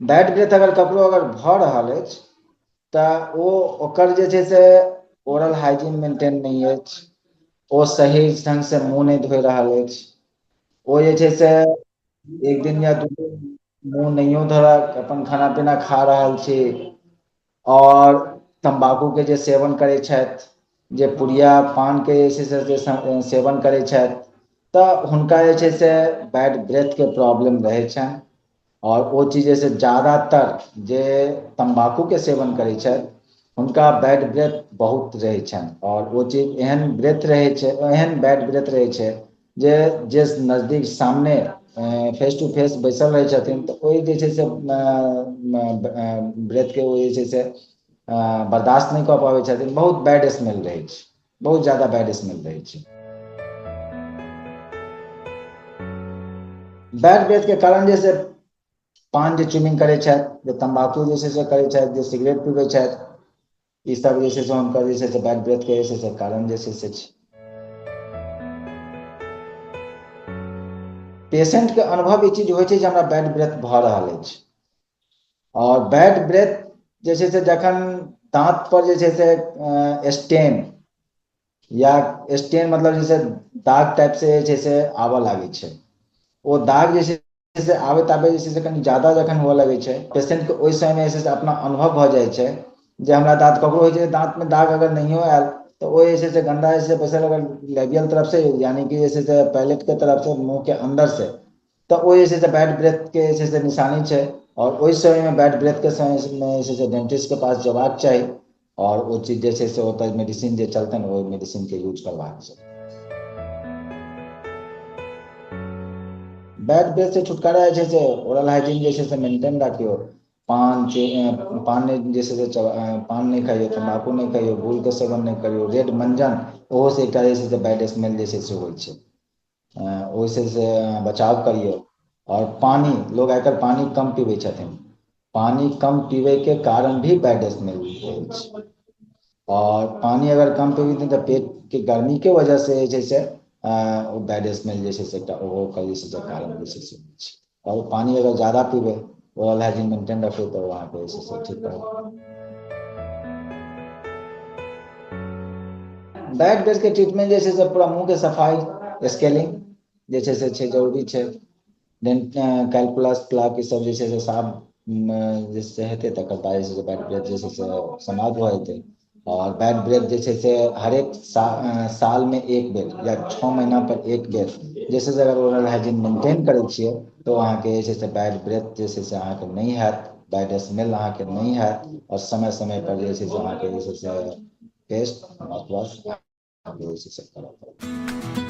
Bad breath अगर ककरो अगर भऽ रहल अछि तऽ ओ ओकर जे छै से ओरल हाइजीन मेंटेन नहि अछि, ओ सही ढङ्गसँ मुँह नहि धोइ रहल अछि, ओ जे छै से एक दिन या 2 दिन मुँह नहियो धोलक, अपन खाना पीना खा रहल छी, आओर तम्बाकूके जे सेवन करै छथि, जे पुड़िया पानके जे छै से जे सेवन करै छथि, तऽ हुनका जे छै से बैड ब्रेथके प्रॉब्लम रहै छनि। आओर ओ चीज जे छै ज्यादातर जे तम्बाकूके सेवन करै छथि हुनका बैड ब्रेथ बहुत रहै छनि, आओर ओ चीज एहन ब्रेथ रहै छै, एहन बैड ब्रेथ रहै छै जे जे नजदीक सामने फेस टू फेस बैसल रहै छथिन तऽ ओहि जे छै से ब्रेथके ओ जे छै से बर्दाश्त नहि कऽ पाबै छथिन। बहुत बैड स्मेल रहै छै, बहुत ज्यादा बैड स्मेल रहै छै। बैड ब्रेथके कारण जे से पान जे च्यूइंग करै छथि, जे तम्बाकू जे छै से करै छथि, जे सिगरेट पीबै छथि, ई सब जे छै से हुनकर जे छै से बैड ब्रेथके जे छै से कारण जे छै से छै। पेशेंटके अनुभव ई चीज होइ छै जे हमरा बैड ब्रेथ भऽ रहल अछि, आओर बैड ब्रेथ जे छै से जखन दाँत पर जे छै से स्टेन या स्टेन मतलब जे छै दाग टाइप से जे छै से आबऽ लागै छै, ओ दाग जे छै से आबैत आबैत जे छै से कनि ज्यादा जखन हुअ लगै छै पेशेंटके, ओहि समयमे जे छै से अपना अनुभव भऽ जाइ छै जे हमरा दाँत, ककरो होइ छै दाँतमे दाग अगर नहियो आयल तऽ ओ जे छै से गन्दा जे छै से बैसल अगर लेबियल तरफ से यानी कि जे छै से पैलेटके तरफ से मुँहके अन्दर से, तऽ ओ जे छै से बैड ब्रेथके जे छै से निशानी छै। आओर ओहि समयमे बैड ब्रेथके समयमे जे छै से डेंटिस्टके पास जेबाक चाही, आओर ओ चीज जे छै से ओतऽ मेडिसिन जे चलतनि ओहि मेडिसिनके यूज करबाक चाही। बैड ब्रेथ से छुटकारा जे छै से ओरल हाइजीन जे छै से मेंटेन राखियौ, पान पान नहि जे छै से पान नहि खाइयौ, तम्बाकू नहि खाइयौ, गुड़के सेवन नहि करियौ, रेड मंजन ओहो से एकटा जे छै से बैड स्मेल जे छै से होइ छै, ओहिसँ से बचाव करियौ। आओर पानि, लोग आइ काल्हि पानि कम पीबै छथिन, पानि कम पीबैके कारण भी बैड स्मेल होइ छै। आओर पानि अगर कम पीबै तऽ पेटके गर्मीके वजहसँ जे छै से ओ बैड स्मेल जे छै से एकटा ओहो ओकर जे छै से कारण जे छै से होइ छै। आओर पानि अगर ज्यादा पीबै, ओरल हाइजीन मेंटेन रखबै तऽ अहाँके जे छै से ठीक रहत। बैड ब्रेथके ट्रीटमेंट जे छै से पूरा मुँहके सफाइ, स्केलिंग जे छै से छै जरूरी छै, कैलकुलस प्लाक ई सब जे छै से साफ जे से हेतै तकर बाद जे छै से बैड ब्रेथ जे छै से समाप्त भऽ जेतै। आओर बैड ब्रेथ जे छै से हरेक सालमे एक बेर या 6 महीना पर एक बेर जे छै से अगर ओरल हाइजीन मेंटेन करै छियै तऽ अहाँके जे छै से बैड ब्रेथ जे छै से अहाँके नहि हैत, बैड स्मेल अहाँके नहि हैत, आओर समय समय पर जे छै से अहाँके जे छै से पेस्ट माउथवॉश जे छै से करऽ पड़त।